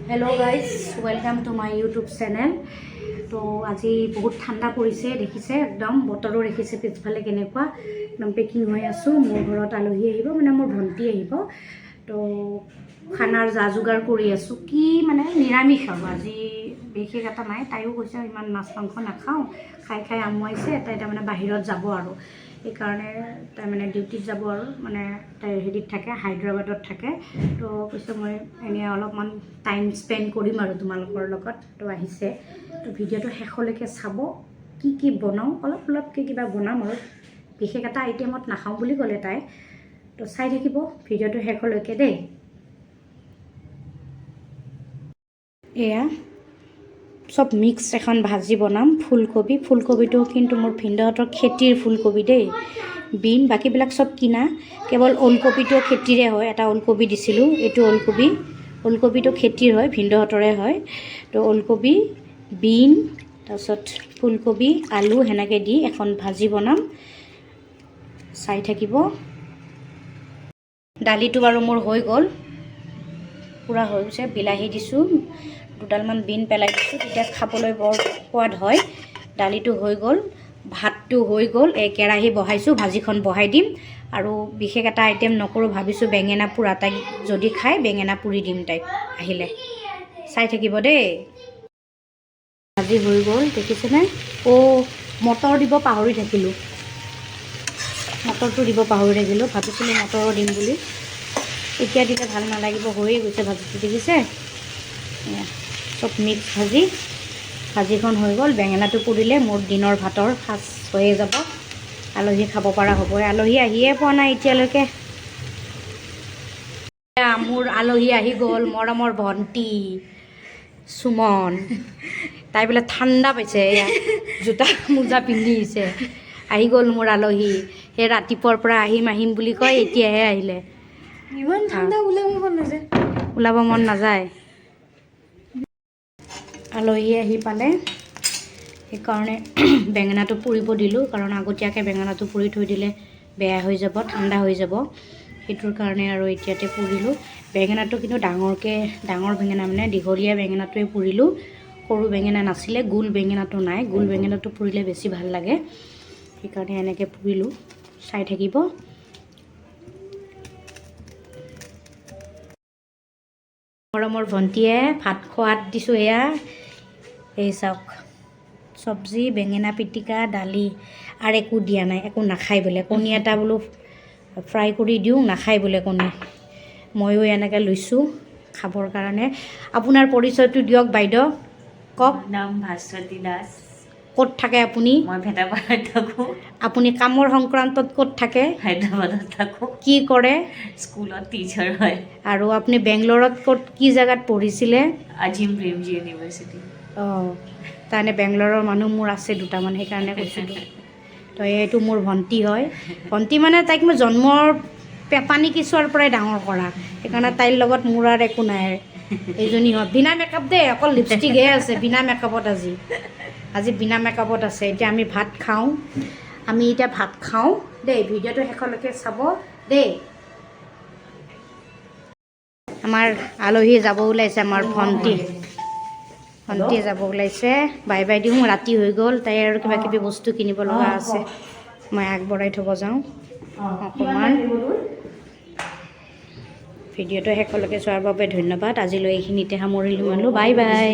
Hello guys, welcome to my YouTube channel. তো আজি বহুত ঠাণ্ডা পৰিছে, দেখিছে একদম বতৰো দেখিছে পিছফালে কেনেকুৱা। একদম পেকিং হৈ আছোঁ। মোৰ ঘৰত আলহী আহিব, মানে মোৰ ভণ্টি আহিব। তো খানাৰ যা যোগাৰ কৰি আছোঁ। কি মানে নিৰামিষ আৰু আজি বিশেষ এটা নাই। তাইও কৈছে ইমান মাছ মাংস নাখাওঁ, খাই খাই আমুৱাইছে। তাই তাৰমানে বাহিৰত যাব আৰু সেইকাৰণে তাই মানে ডিউটিত যাব আৰু মানে তাই হেৰিত থাকে, হায়দৰাবাদত থাকে। তো কৈছে মই এনেই অলপমান টাইম স্পেণ্ড কৰিম আৰু তোমালোকৰ লগত। তো আহিছে, তো ভিডিঅ'টো শেষলৈকে চাব। কি কি বনাওঁ, অলপ অলপকৈ কিবা বনাম আৰু বিশেষ এটা আইটেমত নাখাওঁ বুলি ক'লে তাই। তো চাই থাকিব ভিডিঅ'টো শেষলৈকে দেই। এয়া চব মিক্স এখন ভাজি বনাম। ফুলকবি, ফুলকবিটো কিন্তু মোৰ ভিনদেউহঁতৰ খেতিৰ ফুলকবি দেই। বিন, বাকীবিলাক চব কিনা। কেৱল ওলকবিটো খেতিৰে হয়। এটা ওলকবি দিছিলোঁ, এইটো ওলকবি। ওলকবিটো খেতিৰ হয়, ভিনদেউহঁতৰে হয়। তো ওলকবি, বিন, তাৰপিছত ফুলকবি, আলু সেনেকৈ দি এখন ভাজি বনাম, চাই থাকিব। দালিটো বাৰু মোৰ হৈ গ'ল, পূৰা হৈ গৈছে। বিলাহী দিছোঁ, দুডালমান বিন পেলাই দিছোঁ, তেতিয়া খাবলৈ বৰ সোৱাদ হয়। দালিটো হৈ গ'ল, ভাতটো হৈ গ'ল। এই কেৰাহী বহাইছোঁ, ভাজিখন বহাই দিম। আৰু বিশেষ এটা আইটেম নকৰোঁ ভাবিছোঁ। বেঙেনা পোৰা, তাইক যদি খায় বেঙেনা পুৰি দিম তাইক আহিলে। চাই থাকিব দেই। ভাজি হৈ গ'ল, দেখিছেনে? অ' মটৰ দিব পাহৰি থাকিলোঁ, মটৰটো দিব পাহৰি থাকিলোঁ। ভাবিছিলোঁ মটৰো দিম বুলি, এতিয়া দিলে ভাল নালাগিব। হৈয়ে গৈছে ভাজিটো, দেখিছে? এয়া চব মিক্স ভাজি। ভাজিখন হৈ গ'ল, বেঙেনাটো পুৰিলে মোৰ দিনৰ ভাতৰ সাজ হৈয়ে যাব। আলহী খাব পৰা হ'ব। আলহী আহিয়ে পোৱা নাই এতিয়ালৈকে। এয়া মোৰ আলহী আহি গ'ল, মৰমৰ ভণ্টি সুমন। তাই বোলে ঠাণ্ডা পাইছে, এয়া জোতা মোজা পিন্ধি আহিছে। আহি গ'ল মোৰ আলহী। সেই ৰাতিপুৱাৰ পৰা আহিম আহিম বুলি কয়, এতিয়াহে আহিলে। ইমান ঠাণ্ডা, ওলাব মন নাযায়। ওলাব মন নাযায়। আলহী আহি পালে, সেইকাৰণে বেঙেনাটো পুৰিব দিলোঁ, কাৰণ আগতীয়াকৈ বেঙেনাটো পুৰি থৈ দিলে বেয়া হৈ যাব, ঠাণ্ডা হৈ যাব। সেইটোৰ কাৰণে আৰু এতিয়াতে পুৰিলোঁ বেঙেনাটো। কিন্তু ডাঙৰকৈ, ডাঙৰ বেঙেনা মানে দীঘলীয়া বেঙেনাটোৱে পুৰিলোঁ। সৰু বেঙেনা নাছিলে, গোল বেঙেনাটো নাই। গোল বেঙেনাটো পুৰিলে বেছি ভাল লাগে, সেইকাৰণে এনেকৈ পুৰিলোঁ। চাই থাকিব। মৰমৰ ভণ্টিয়ে ভাত খোৱাত দিছোঁ। এয়া এই চাওক, চব্জি, বেঙেনা পিটিকা, দালি আৰু একো দিয়া নাই। একো নাখায় বোলে। কণী এটা বোলো ফ্ৰাই কৰি দিওঁ, নাখায় বোলে কণী। ময়ো এনেকৈ লৈছোঁ খাবৰ কাৰণে। আপোনাৰ পৰিচয়টো দিয়ক বাইদেউ, কওক। নাম ভাস্বতী দাস। ক'ত থাকে আপুনি? মই ভেটাপাৰাত থাকোঁ। আপুনি কামৰ সংক্ৰান্তত ক'ত থাকে? হায়দৰাবাদত থাকোঁ। কি কৰে? স্কুলত টিচাৰ হয়। আৰু আপুনি বেংগলৰত ক'ত, কি জেগাত পঢ়িছিলে? আজিম প্ৰেমজী ইউনিভাৰ্চিটি। অঁ, তাৰমানে বেংগলৰৰ মানুহ মোৰ আছে দুটামান, সেইকাৰণে কৈছিলোঁ। তো এইটো মোৰ ভণ্টি হয়। ভণ্টি মানে তাইক মই জন্মৰ পানী কেঁচুৱাৰ পৰাই ডাঙৰ কৰা, সেইকাৰণে তাইৰ লগত মোৰ আৰু একো নাই। এইজনী হয়। বিনা মেকআপ দেই, অকল লিপষ্টিকহে আছে। বিনা মেকআপত আজি, আজি বিনা মেকআপত আছে। এতিয়া আমি ভাত খাওঁ, আমি এতিয়া ভাত খাওঁ দেই। ভিডিঅ'টো শেষলৈকে চাব দেই। আমাৰ আলহী যাব ওলাইছে, আমাৰ ভণ্টি। ভণ্টি যাব ওলাইছে, বাই বাই দিওঁ। ৰাতি হৈ গ'ল, তাই আৰু কিবা কিবি বস্তু কিনিব লগা আছে। মই আগবঢ়াই থ'ব যাওঁ অকণমান। ভিডিঅ'টো শেষলৈকে চোৱাৰ বাবে ধন্যবাদ। আজিলৈ এইখিনিতে সামৰিলোঁ মানো। Bye bye.